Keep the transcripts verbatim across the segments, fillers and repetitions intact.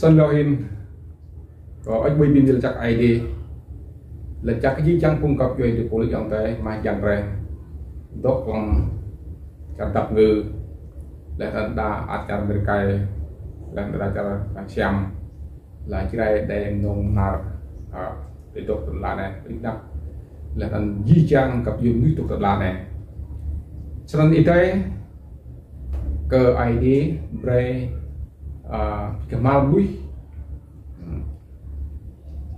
Snăn lŏ hĭn, kơ ăč ƀuh bi mni lač jăk Aê Diê, lač jăk kơ jih jang phung găp djuê ti pôl ayŏng adei mah jiăng drei, dôk hlăm čar Dap Ngư, leh anăn đa ăt čar Amêrik, leh anăn đa čar Siam, leh Jrai, Đê, Mnông, Mnar, a, ti dôk ti lăn anei, ti anăp, leh anăn jih jang găp djuê mnuih dôk ti lăn anei. Snăn êdei kơ Aê Diê brei, a, kơ mâo mnuih, hmm,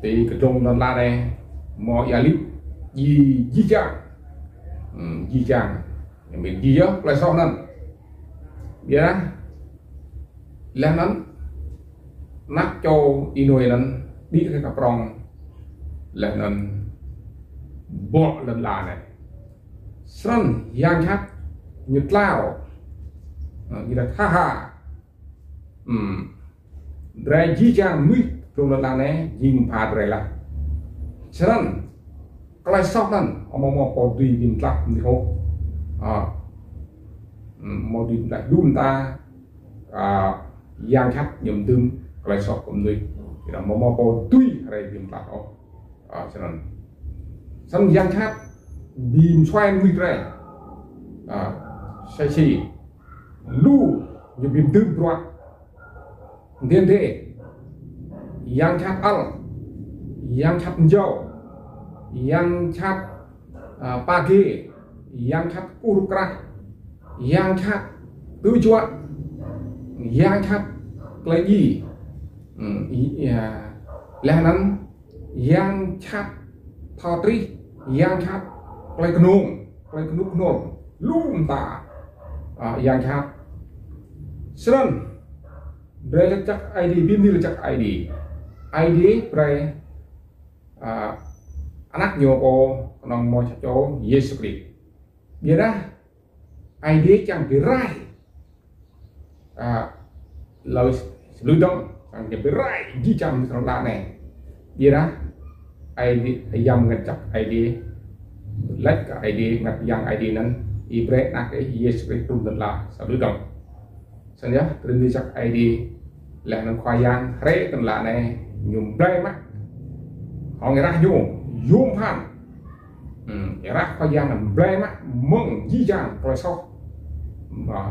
ti kdrông lăn anei, mâo êa lip, jih, jih jang, hmm, jih jang. Mĭn jih yơh, klei soh anăn. Ƀiădah, leh anăn, anak čô Y-Nôê anăn, đĭ hriê kơ prŏng, leh anăn, bŏ lăn ala anei. Snăn, yang jhat, ñu tlao. Ơ, ñu lač ha ha. Hmm. Drei jih jang mnuih, kdrông lăn ala anei, jing pha drei lah. Snăn, klei soh anăn, amâo mâo pô dưi bi mtlaih mnuih ôh. A. Hmm, amâo dưi bi mtlaih đŭn ta, a, yang jhat ñu mdưm klei soh kơ mnuih. Ƀiădah amâo mâo pô dưi hriê bi mtlaih ôh. A, snăn. Snăn yang jhat bi msuai mnuih drei. A, msĕ si lu ñu bi mdưm bruă. Ndê ndê. Yang jhat ăl. Yang jhat mjâo. Yang jhat, a, page. Yang jhat kkuh rup krah. Yang jhat tui juă. Yang jhat klei djiê. Hmm, i, ya. Leh anăn yang jhat thâo trih, yang jhat klei knông, klei knŭk knông, lu mta, a, yang jhat. Snăn, drei lač jăk Aê Diê, bi mni lač jăk Aê Diê. Aê Diê brei, a, anak ñu pô knŏng mâo sa čô Yêsu Krist. Ƀiădah, Aê Diê čiăng bi rai. A, lŏ sĭt dơ̆ng, čiăng bi rai, jih jang mnuih lăn ala anei. Ƀiădah, Aê Diê, yang ngă jăk Aê Diê, lač kơ Aê Diê, ngă yang Aê Diê anăn, ih brei anak ih Yêsu Krist trŭn lăn ala, sĭt dơ̆ng. Snăn yơh, trŭn lač jăk Aê Diê, leh anăn Khua Yang hriê ti lăn ala anei, ñu blei mă. Hŏng êrah ñu, yuôm bhăn. Hmm, êrah Khua Yang anăn blei mă mơ̆ng jih jang klei soh. Ơ,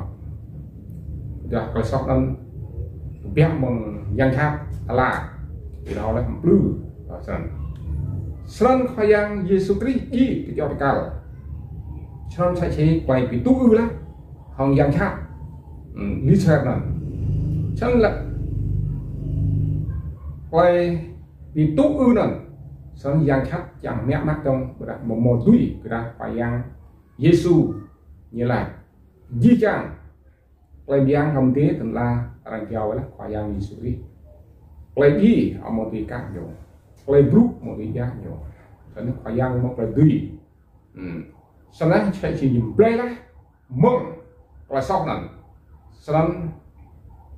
dah klei soh anăn kbiă mơ̆ng yang jhat ala. Ti anôk leh mplư. Ơ, snăn. Snăn Khua Yang Yêsu Krist djiê ti kyâo bi kal. Snăn msĕ si klei bi tŭ ư leh hŏng yang jhat. Hmm, Lucifer anăn. Snăn leh klei bi tŭ ư anăn. Snăn yang jhat čiăng mă mă dơ̆ng, ƀiădah amâo mâo dưi, ƀiădah Khua Yang Yêsu ñu lač. Jih jang klei myang hlăm dê ti lăn ala arăng jao leh Khua Yang Yêsu Krist. Klei djiê amâo dưi kah ñu. Klei brŭ amâo dưi kah ñu. Snăn Khua Yang mâo klei dưi. Hmm. Snăn msĕ si ñu blei leh mơ̆ng klei soh anăn. Snăn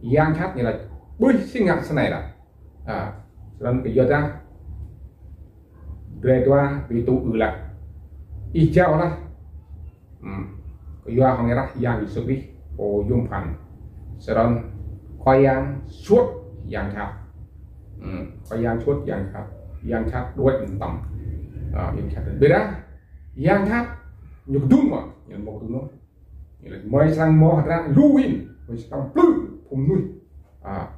yang jhat ñu lač, ƀuh si ngă snei lah. A, snăn kyuadah drei dua bi tŭ ư lah. Ih jao lah. Hmm. Kyua hŏng êrah Yang Yêsu Krist pô yuôm bhăn. Snăn Khua Yang suôt yang jhat. Hmm. Khua Yang suôt yang jhat. Yang jhat đuĕ mtam. A, yang jhat. Ƀiădah yang jhat ñu kdŭng mơh, ñu mâo kdŭng mơh. Ñu lač, hmei srăng mâo hdră lu hĭn, hmei srăng mplư phung mnuih. A.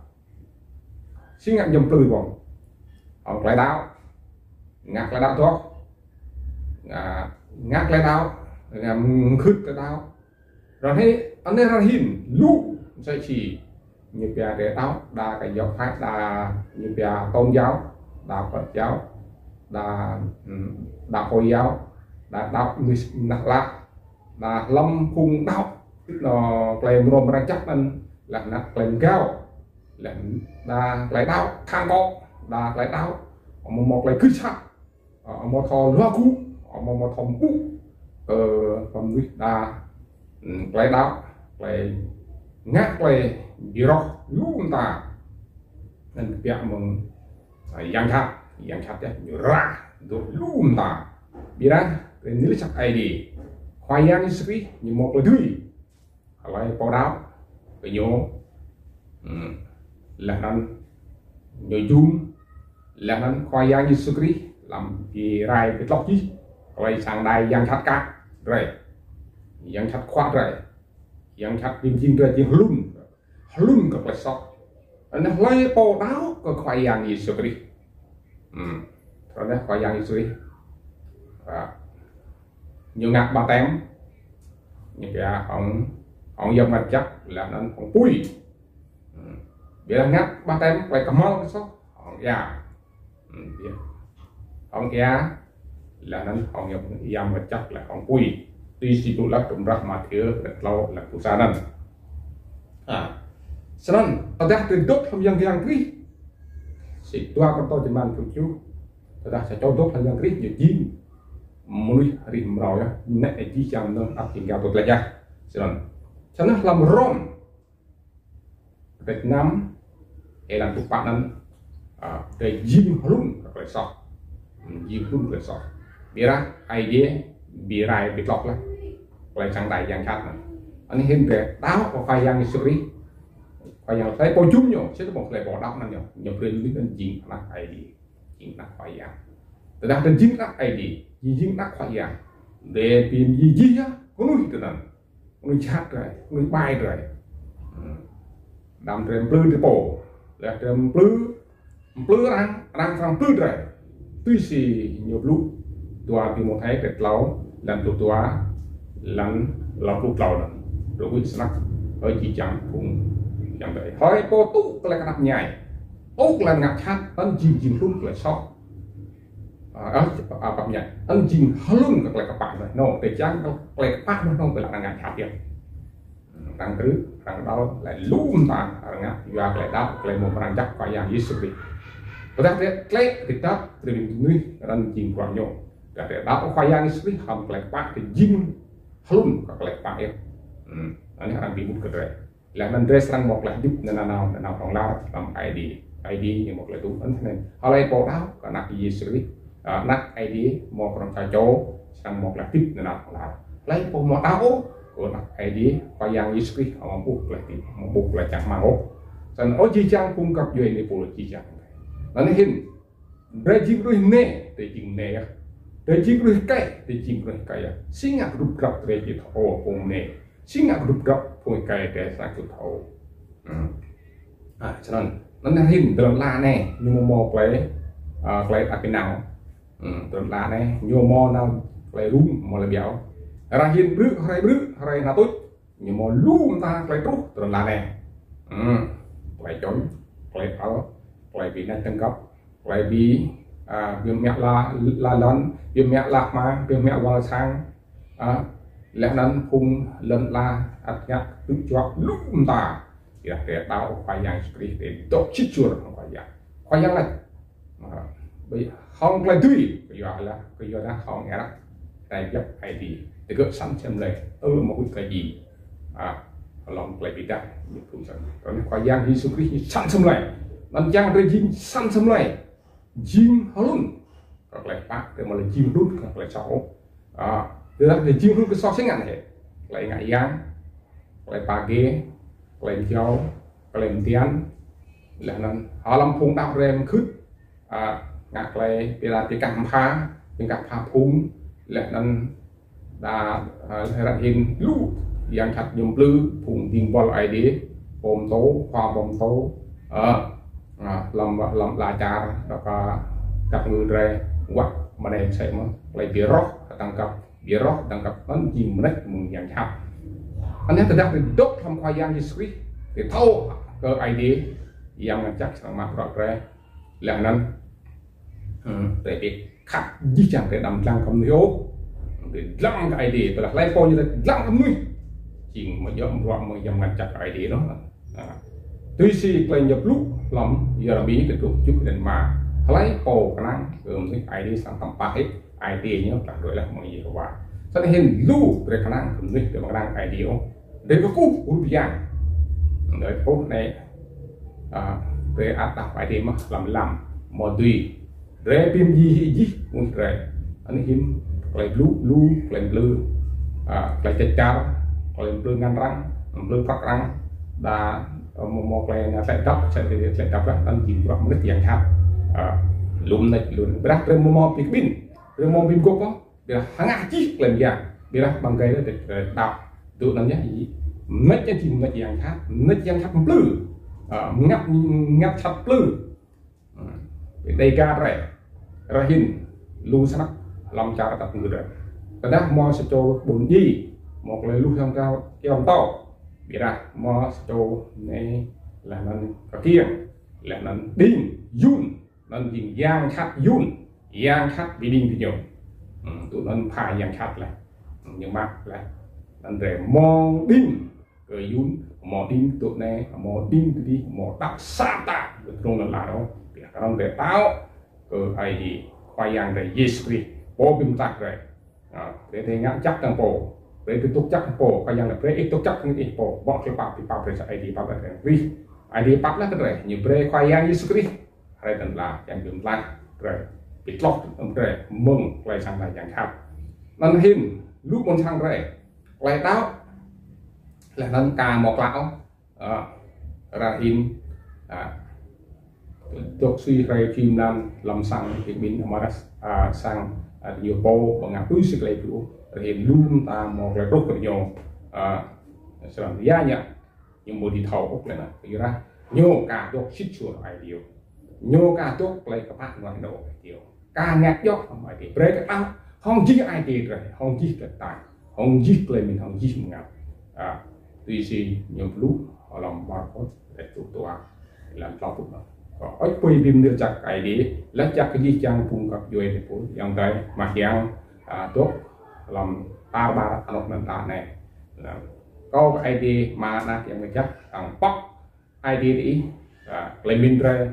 Si ngă ñu mplư ƀơ̆ng. Hŏng klei đăo. Ngă klei đăo dôk. Ngă, ngă klei đăo. Ngă mkhưt klei đăo. Ară anei, anei ară hĭn, lu, msĕ si. Ñu pia drei đăo, đa kơ yŏk hai, đa ñu pia tôn giáo, đa Phật giáo, đa, hmm, đa Hồi giáo, đa đăo mnuih mnah lah, đa hlăm phung đăo, ti anôk klei mrâo mrang jăk anăn, leh anăn klei mgao. Leh đa klei đăo, khăng kŏ, đa klei đăo, amâo mâo klei kưč sat, amâo thâo luă gŭ, amâo mâo thâo mpŭ, ơ, kơ mnuih đa, hmm, klei đăo, klei ngă klei bi roh lu mta. Anăn kbiă mơ̆ng, ah, yang jhat, yang jhat yơh, ñu rah, dôk lu mta. Ƀiădah, klei nil čăk Aê Diê. Khua Yang Yêsu Krist, ñu mâo klei dưi. Hlei pô đăo kơ ñu, hmm, leh anăn ñu jum, leh anăn Khua Yang Yêsu Krist hlăm bi rai bi tlŏk jih klei săng đai yang jhat kă drei, yang jhat khua drei, yang jhat jing jing drei jing hlŭn, hlŭn kơ klei soh. Anăn hlei pô đăo kơ Khua Yang Yêsu Krist. Hmm. Anăn Khua Yang Yêsu Krist, ah, ñu ngă ƀaptem, ñu pia hŏng, hŏng Yang Mngăt Jăk, leh anăn hŏng pui. Hmm. Ƀiădah ngă ƀaptem klei kmhal soh hŏng êa. Hmm, ƀiădah hŏng êa, leh anăn hŏng Yang, Yang Mngăt Jăk, leh hŏng pui. Tui si blŭ leh hlăm hră Mathiơ, kdrêč tlâo, hlăm pluh sa anăn. Ah. Snăn, tơdah drei dôk hlăm Yang, Yang Krist. Si dua Kôrantô črăn pluh kjuh. Tơdah sa čô dôk hlăm Yang Krist ñu jing mnuih hrih mrâo yơh, nĕ jih jang mnơ̆ng ăt jing gao tuč leh yơh. Snăn. Snăn hlăm Rôm kdrêč năm, êlan pluh pă anăn, ah, drei jing hlŭn kơ klei soh. Hmm, jing hlŭn klei soh. Ƀiădah Aê Diê bi rai bi tlŏk leh klei săng đai yang jhat anăn. Anei hĭn drei đăo kơ Khua Yang Yêsu Krist. Khua Yang hlei pô jum ñu, sĭt mơ̆ng hlei pô đăo anăn ñu, ñu brei lui anăn jing anak Aê Diê. Jing anak Khua Yang. Tơdah drei jing anak Aê Diê, jing anak Khua Yang. Drei bi mdjiê jih yơh knuih tinăn. Knuih jhat drei, knuih ƀai drei. Hmm. Đăm drei mplư drei pô. Leh drei mplư, mplư arăng, arăng srăng mplư drei. Tui si ñu blŭ dua Timôthê kdrêč tlâo, hlăm pluh dua, hlăm hlăm pluh tlâo anăn. Drei huĭ snăk, ơ jih jang phung yang drei. Hlei pô tŭ klei knap mñai, tŭ klei ngă jhat, anăn jing jing hlŭn klei soh. Ah, ah, ah, pap ña. Anăn jing hlŭn kơ klei kpă mnuih. Nŏ, drei čiăng kơ klei kpă mnuih nŏ, klei arăng ngă jhat yơh. Arăng krư̆, arăng đăl, leh lu mta, arăng ngă, yua klei đăo, klei mâo mrang jăk Khua Yang Yêsu Krist. Tơdah drei, klei drei đăo, drei bi mnuih, anăn jing bruă ñu. Tơdah drei đăo Khua Yang Yêsu Krist, hlăm klei kpă, drei jing hlŭn kơ klei kpă yơh. Hmm, anei arăng bi mŭt kơ drei. Leh anăn drei srăng mâo klei hdĭp nanao, nanao hlŏng lar hlăm Aê Diê. Aê Diê ñu mâo klei tŭ anăn snăn. Hlei pô đăo kơ anak Yêsu Krist, ah, anak Aê Diê mâo knŏng sa čô srăng mâo klei hdĭp nanao hlŏng lar. Hlei pô amâo đăo kơ anak Aê Diê, Khua Yang Yêsu Krist amâo ƀuh klei hdĭp, amâo ƀuh klei čang hmăng ôh. Snăn ơ jih jang phung găp djuê anei pô jih jang. Anăn hĭn, drei jing knuih mniê, drei jing mniê yơh. Drei jing knuih êkei, drei jing knuih êkei yơh. Si ngă kdrup grăp drei jing thâo phung mniê. Si ngă kdrup grăp phung êkei drei srăng jing thâo. Hmm. Ah, snăn. Anăn hĭn dlăng lăn anei, ñu mâo mâo klei, ah, klei ăt bi nao. Hmm, dlăng lăn anei, ñu mâo nao klei rŭng, mâo klei ƀiâo. Arăng hĭn brư̆, hruê brư̆, hruê nao tuč. Ñu mâo lu mta klei truh dlăng lăn anei. Hmm. Klei čŏng, klei ăl, klei bi nač tơngkăp, klei bi, ah, bi mă la, la lăn, bi mă la hma, bi mă wăl sang, ah, leh anăn phung lăn ala ăt ngă tŭ juă lu mta. Ƀiădah drei đăo Khua Yang Yêsu Krist drei dôk sĭt suôr hŏng Khua Yang. Khua Yang lač, ah, bi hŏng klei dưi, kyua lah, kyua dah hŏng êrah klei biăp Aê Diê. Digơ̆ săn sem lei, ơ mâo huĭ kơ jih. Ah, hlăm klei bi êdah, ñu phung săn. Kyuadah Khua Yang Yêsu Krist ñu săn sem lei. Anăn čiăng drei jing săn sem lei. Jing hlŭn kơ klei kpă, drei amâo lŏ jing hlŭn kơ klei soh ôh. Ah, tơdah drei jing hlŭn kơ soh si ngă hĕ. Klei ngă yang, klei pagê, klei mjâo, klei mdian, leh anăn hlăm phung đăo drei mkhưt, ah, ngă klei bi la bi kah mbha, bi kah mbha phung, leh anăn đa, ah, leh arăng hĭn lu, yang jhat ñu mplư, phung dĭng buăl Aê Diê, pô mtô, khua pô mtô, ah, ah, hlăm, hlăm ala čar, dôk, ah, găp ngư drei, wăt, mnei msĕ mơh, klei bi roh, tơngkăp, bi roh, tơngkăp, anăn jing mnêč mơ̆ng yang jhat. Anăn tơdah drei dôk hlăm Khua Yang Yêsu Krist, drei thâo kơ Aê Diê, Yang Mngăt Jăk srăng mă bruă drei, leh anăn, hmm, drei bi khăp jih jang drei đăm dlăng kơ mnuih ôh. Drei dlăng kơ Aê Diê, tơdah hlei pô ñu dlăng kơ mnuih. Jing amâo djŏ bruă mơ̆ng Yang Mngăt Jăk Aê Diê ôh. Ah. Tui si klei ñu blŭ hlăm Yêrêmi kdrêč kjuh, êlan êma. Hlei pô knang kơ mnuih Aê Diê srăng tăm pah hĕ, ai tiê ñu tlah đuĕ leh mơ̆ng Yêhôwa. Snăn hĭn lu drei knang kơ mnuih, drei amâo knang Aê Diê ôh. Drei kkuh rup yang. Drei kkuh anei, a, drei ăt đăo Aê Diê mơh hlăm lam, amâo dưi. Drei bi mdjiê hĕ jih mnuih drei. Anei hĭn klei blŭ lu, klei mplư, a, klei čăt čar, klei mplư ngăn arăng, mplư prăk arăng, đa, a, mâo, mâo klei ngă tlĕ dăp, tlĕ, tlĕ dăp lah, anăn jing bruă mnuih yang jhat. A, lu mnuih, lu mnuih. Ƀiădah drei amâo mâo bi kƀĭn, drei amâo mâo bi mguôp ôh, ƀiădah hngah jih klei myang, ƀiădah ƀăng êgei drei, drei đăo. Dŏ anăn yơh, mnuih anăn jing mnuih yang jhat, mnuih yang jhat mplư. A, mngăt, mngăt jhat mplư. Hmm. Êdei ka drei. Rơhĭn lu snăk hlăm čar tăp ngư drei. Tơdah mâo sa čô ƀuôn djiê, mâo klei luh yang kâo kiăng tâo. Ƀiădah mâo sa čô anei leh anăn kkiêng, leh anăn đing, yun, anăn jing yang jhat yun, yang jhat bi đing diñu. Hmm, tui anăn pha yang jhat leh. Hmm, ñu mă leh. Anăn drei mâo đing kơ yun, mâo đing tui anei, mâo đing tui dih, mâo đăp sa mta, kơ drông lăn ala ôh. Ƀiădah knŏng drei đăo kơ Aê Diê, Khua Yang drei Yêsu Krist, pô bi mtlaih drei. A, drei, drei ngă jăk hŏng pô, drei dôk jăk hŏng pô, Khua Yang lač brei ih dôk jăk hŏng ih pô, bŏ klei pap, bi pap drei sa Aê Diê pap drei hŏng Krist. Aê Diê pap leh kơ drei, ñu brei Khua Yang Yêsu Krist. Hriê ti lăn ala, čiăng bi mtlaih drei, bi tloh drei mơ̆ng klei sang lač yang jhat. Anăn hĭn, lu ƀuôn sang drei, klei đăo, leh anăn ka mâo klă ôh, a, rơhĭn, a, dôk sui hriê čim nan hlăm sang bi kƀĭn amâodah, a, sang, a, diñu pô, ƀu ngă tui si klei blŭ, rơhĭn lu mta mâo klei truh kơ diñu, a, snăn ya ñu, ñu amâo dưi thâo ôh klei anăn. Kyuadah ñu ka dôk sĭt suôr Aê Diê. Ñu ka dôk klei kpă mơ̆ng anôk Aê Diê. Ka ngă djŏ hŏng Aê Diê. Brei kơ đăo hŏng jih ai tiê drei, hŏng jih klei ktang, hŏng jih klei mĭn, hŏng jih mngăt. A, tui si ñu blŭ hlăm Markôs kdrêč dua, êlan tlâo pluh. Kâo ăt pui bi mni lač jăk Aê Diê, lač jăk kơ jih jang phung găp djuê drei pô, ayŏng adei, mah yang, a, dôk hlăm tar ƀar anôk anăn ta anei. Kâo kơ Aê Diê Ama, Anak, Yang Mngăt Jăk, čiăng pŏk ai tiê diih, a, klei mĭn drei,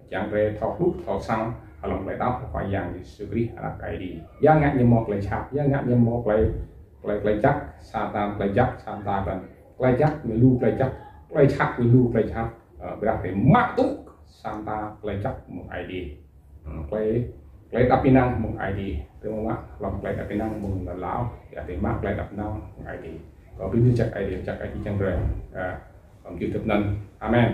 čiăng drei thâo hluh, thâo săng, hlăm klei đăo Khua Yang Yêsu Krist, Anak Aê Diê. Ya ngă ñu mâo klei jhat, ya ngă ñu mâo klei, klei, klei jăk, sa mta klei jăk, sa mta klei, klei jăk, ñu lu klei jăk, klei jhat, ñu lu klei jhat. A, ƀiădah drei mă tŭ sa mta klei jăk mơ̆ng Aê Diê. Hmm, klei, klei êđăp ênang mơ̆ng Aê Diê. Drei amâo mă hlăm klei êđăp ênang mơ̆ng lăn ala, ya drei mă klei êđăp ênang mơ̆ng Aê Diê. Kâo bi mni lač jăk Aê Diê, lač jăk Aê Diê čiăng drei, a, hlăm jih dăp anăn. Amen.